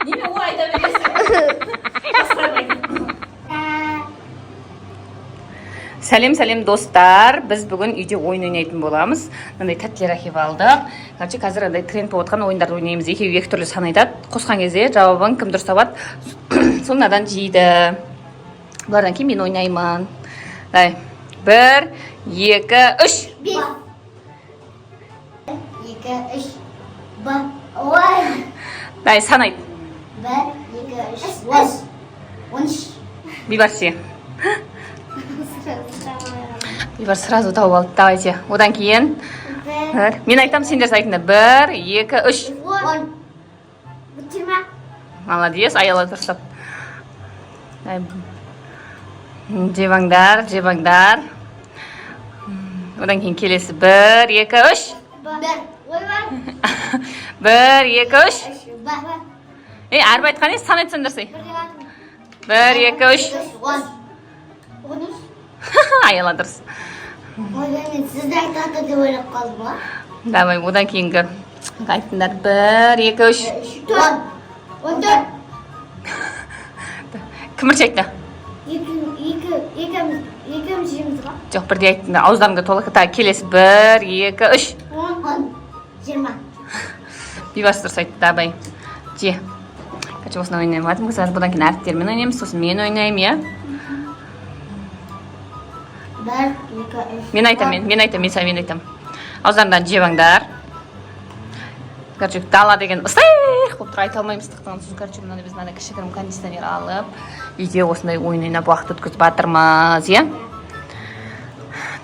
Неме, о айта бересің? Басқа айт. Сәлем, сәлем, достар! Біз бүгін үйде ойын ойнайтын боламыз. Мынандай тәттілер әкеліп алдық. Короче, қазір андай тренд болып жатқан ойындарды ойнаймыз. Екеуі екі түрлі сан айтады, қосқан кезде жауабын кім дұрыс табады, сол мынадан жейді. Бұлардан кейін мен ойнаймын. Давай, бір, екі, үш. Бес. Екі, үш. Б. Ой. Давай, сан айт. Бір, екі, үш. Он. 13. Бейбарыс же. Бейбарыс сразу тауып алды. Давайте, одан кейін. Бір. Бір. Мен айтамын, сендер айтыңдар. Бір, екі, үш. 10. 20. Молодец, Аяла дұрыстап. Ай, жебаңдар, жебаңдар. Одан кейін келесі: бір, екі, үш. Бір. Ойбай. Бір, екі, үш. Үш. Бір. Ей, әріп айтқан емес, сан айтсаңдар сей. Бір деп атым. Бір, екі, үш. 10. 13. Аяла дұрыс. Ойбай, мен сізді айтады деп ойлап қалдым ғой. Давай, одан кейінгі айтыңдар: бір, екі, үш. 10. 14. Кім бірінші айтты? Екі, екі, екеуміз, екеуміз жейміз ғой. Жоқ, бірдей айттыңдар, ауыздарыңда тола. Так, келесі: бір, екі, үш. 10. 10. 20. Бейбарыс дұрыс айтты. Давай, же. Короче, осыны ойнаймын жатырмыз. Бұдан кейін әріптермен ойнаймыз, сосын мен ойнаймын, иә. Бір, екі, үш. Мен айтамын, мен айтамын, мен айтамын. Ауыздарыңдан жеп алыңдар. Короче, дала деген ыстық болып тұр, айта алмаймын ыстықтан. Сосын, короче, мынандай біз мынандай кішігірім кондиционер алып, үйде осындай ойын ойнап, уақыт өткізіп жатырмыз, иә.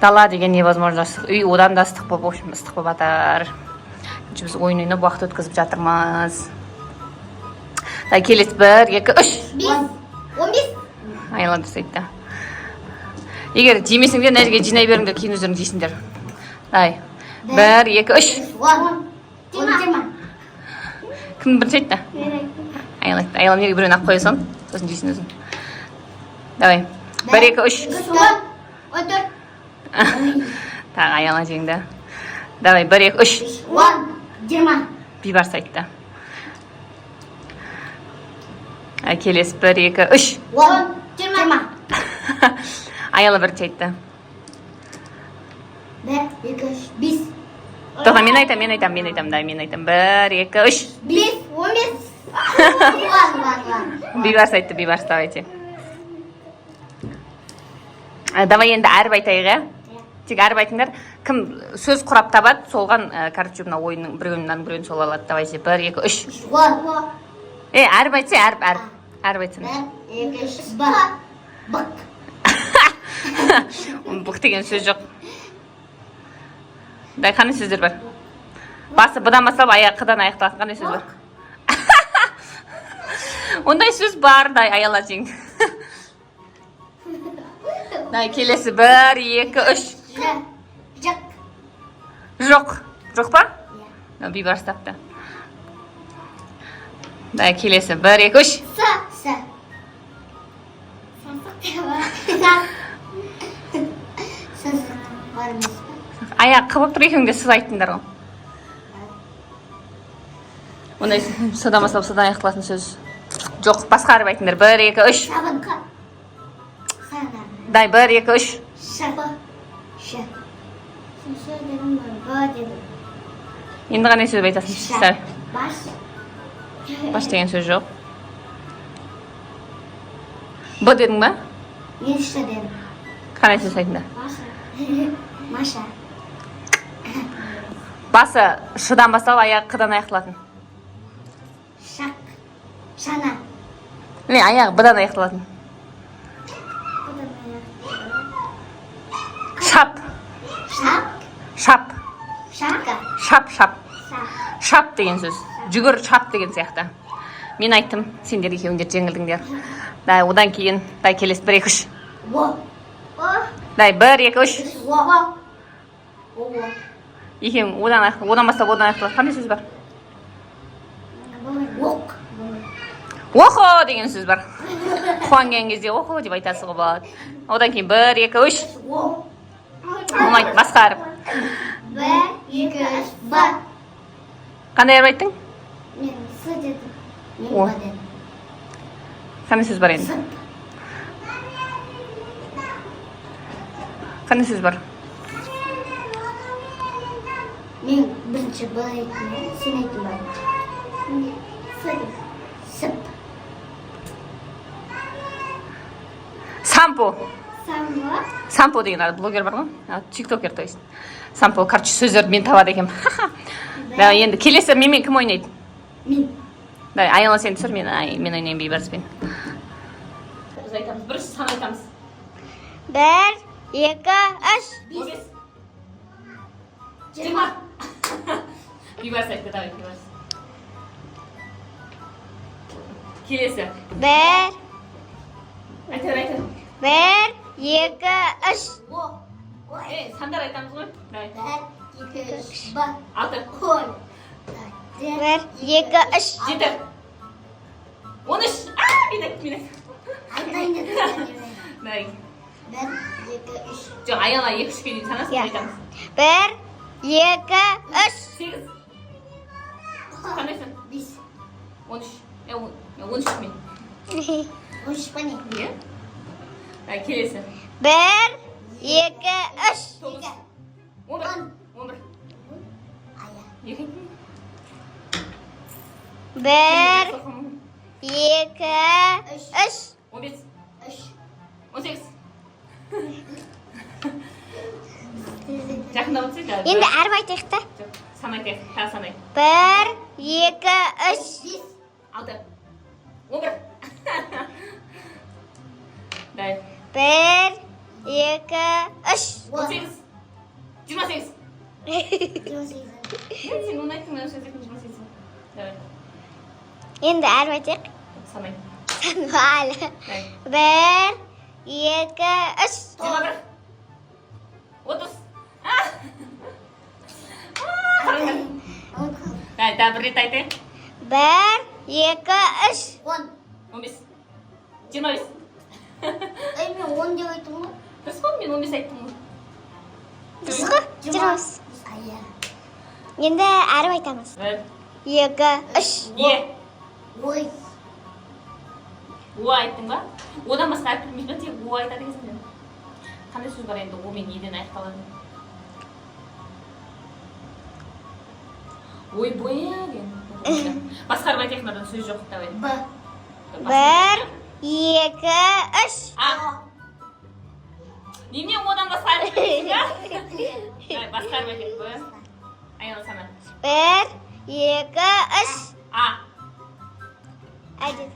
Дала деген невозможно ыстық, үй одан да ыстық болып, в общем, ыстық болып жатыр. Короче, біз ойын ойнап, уақыт өткізіп жатырмыз. Так, келесі: бір, екі, үш. 5. 15. Аяла дұрыс айтты. Егер жемесеңдер, мына жерге жинай беріңдер, кейін өздерің жейсіңдер. Давай, бір, екі, үш. 10. 20. Кім бірінші айтты? Мен айттым. Аяла айтты. Аяла, неге біреуін алып қоя салың, сосын жейсің өзің. Давай, бір, екі, үш. 4. 14. Тағы Аяла жеңді. Давай, бір, екі, үш. 10. 20. Бейбарыс айтты. Келесі: бір, екі, үш. 10. 20. Аяла бірінші айтты. Бір, екі, үш, бес. Тоқта, мен айтамын, мен айтамын, мен айтамын. Давай, мен айтамын: бір, екі, үш. 5. 15. Он, он, он. Бейбарыс айтты, Бейбарыс. Давайте. Давай, енді әріп айтайық, иә. Тек әріп айтыңдар. Кім сөз құрап табады, солған, короче, мына ойынның біреуін, мынаның біреуін сол алады. Давайте, бір, екі, үш. 10. Е, әріп айтса, әріп, әріп, әріп айтсын. Бір, екі, үш. Б. Бық. Бұқ деген сөз жоқ. Да, қандай сөздер бар, басы бұдан басталып, аяғы қыдан аяқталатын? Қандай сөз бар? Ондай сөз бар. Дай, Аяла жең. Дай, келесі: бір, екі, үш. Ж. Жық. Жоқ, жоқ па? Мынау Бейбарыс тапты. Дай, келесі: бір, екі, үш. С. С. Сасық деп. Сасық бар емес па? Аяғы қ болып тұр, екеуің де сыз айттыңдар ғой. Ондай содан басталып, содан аяқталатын сөз жоқ. Басқа әріп айтыңдар: бір, екі, үш. Сабын. Сана. Дай, бір, екі, үш. Ш. Б. Ш. Ш дедім ғой, Б дедім. Енді қандай сөз айтасың? Ш. Давай. Баш. Баш деген сөз жоқ. Б дедің ба? Мен Ш дедім. Қандай сөз айтыңдар? Маша. Маша. Басы шыдан басталып, аяғы қыдан аяқталатын. Шақ. Шана. Не, аяғы б-дан аяқталатын. Бұдан аяқ. Шап. Шап. Шап. Шапка. Шап, шап. Шап. Шап деген сөз, жүгір, шап деген сияқты. Мен айттым, сендер екеуіңдер жеңілдіңдер. Дай, одан кейін, дай, келесі: бір, екі, үш. О. О. Дай, бір, екі, үш. О. О. Екеуің одан бастап, одан аяқталады, қандай сөз бар? Оқ. Охо деген сөз бар. Қуанған кезде охо деп айтасыз ғой, болады. Одан кейін: бір, екі, үш. О. Болмайды, басқа әріп. Бір, екі, үш, Б. Қандай әріп айттың? Мен С дедім. Мен О. Б дедім. Қандай сөз бар енді? Сып. Қандай сөз бар? Мен бірінші Б айттым ба? Сен айттың ба? Сып. Сып. Сампо. Самбо. Сампо деген ана блогер бар ғой, а, тиктокер, то есть Сампо. Короче, сөздерді мен табады екенмін. Давай, енді келесі менімен кім ойнайды? Мен. Давай, Аяла, сен түсір, мен, ай, мен ойнаймын Бейбарыспен. Біз айтамыз, бірінші сан айтамыз. Бір, екі, үш. 15, 20. Бейбарыс айтты, давай, Бейбарыс. Келесі. Бір, Айта бер, айта бер. бір, екі, үш. Ей, сандар айтамыз ғой, давай. Бір, екі, үш. Алты. Он. Бір, екі, үш. 7, 13. А, мен айттым, мен айттым. Давай. Бір, екі, үш. Жоқ, Аяла, екі, үшке дейін санасын. Иә. Айтамыз. Бір, екі, үш. 8. Қандайсың? Бес. 13. Е, 13 мен. 13 па не? Иә. Давай, келесі. Бір, екі, үш. 9, 11, 11. Екі айттым. Бір, екі, үш. 15, 18. Жақындап отырсай да. Енді әріп айтайық та. Жоқ, сан айтайық, тағы санайық. Бір, екі, үш. 6, 11. Давай. Бір, екі, үш. 18, 28. Енді сен оны айттың, мен осы айттым, 28. Давай. Енді әріп айтайық. Санай. Саналы. Давай. Бір, екі, үш. 21, 30. Қараңдар. Давай, тағы бір рет айтайық. Бір, екі, үш. 15, 25. Ей, мен он деп айттым ғой. Дұрыс қой, мен 15 айттым ғой. Дұрыс қой? 20. Енді әріп айтамыз. Бір, Екі, үш. Е. Ой. О айттың ба? Одан басқа әріп білмейсің ба? Тек О айтады екенсің сен. Қандай сөз бар енді О мен Еден аяқталады? Ой, боя деген. Басқа әріп айтайық, мынадан сөз жоқ, давай. Б. Бір, екі, үш. А. Немене, одан басқа әріп білмейсің ба? Давай, басқа әріп айтайық. Б. Аяла, сана. Бір, екі, үш. А. Әдет.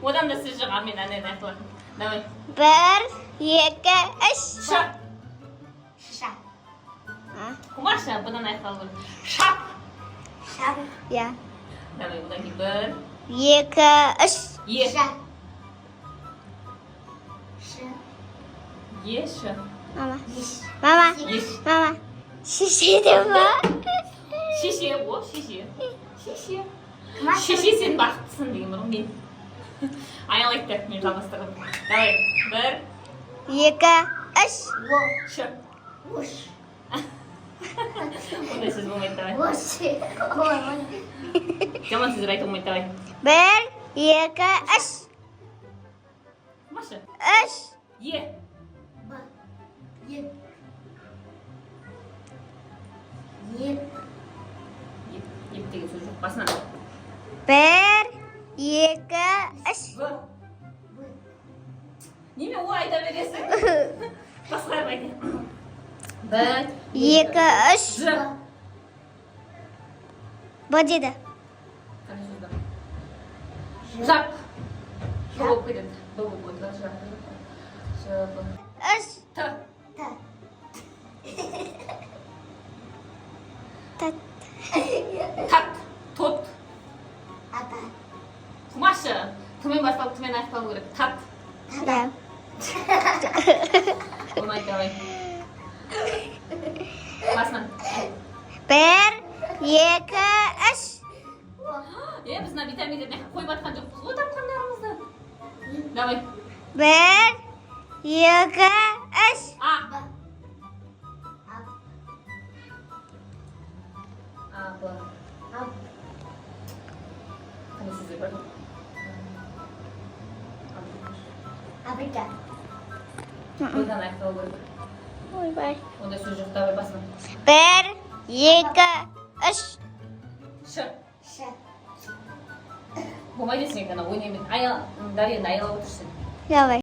Одан да сөз жоқ, а мен әнен аяқталатын. Давай. Бір, екі, үш. Ш. Ша. Құмашы, бұдан аяқталу керек. Шап. Шап. Иә. Давай, одан кейін бір. Екі, үш. Е. Ш. Е, Ш. Мама. Мама. Еш. Мама. Шеше деп ма? Шеше, о, шеше. Шеше. Шеше, сен бақыттысың деген бар ғой мен. Аял айтты, мен жалғастырдым. Давай, бір, Екі, үш. Ш. Ош. Ондай сөз болмайды, давай. Ош. Жаман сөздер айтуға болмайды, давай. Бір, екі, үш. Маша. Үш. Е. Б. Е. Е. Еп, еп деген сөз жоқ. Басынан. Бір, екі, үш. В. Неме о айта бересің? Басқа әріп айтайық. Бір, Екі, үш. Ж. Б деді. Қандай сөз бар? Жап. Ж болып кетеді. Б болып кетеді. Жап. Ж, Б. Үш. Т. Т. Т. Тат. Тот. Ата. Құмашы. Тымен басталып, тымен аяқталу керек. Тат. Иә. Болмайды, давай. Басынан. Бір, екі, үш. Е, біз мына витаминдерді мына жаққа қойып жатқан жоқпыз ғой тапқандарымызды. Давай. Бір, екі, үш. А. А, Б. Қандай сөз Сөздер бар. Африка. Одан аяқталу керек. Ойбай. Ондай сөз жоқ, давай басына. Бір, екі, үш. Ш. Ш. Болмайды сен ана ойнаймын. Аял, Дария, аялап отырсың. Давай.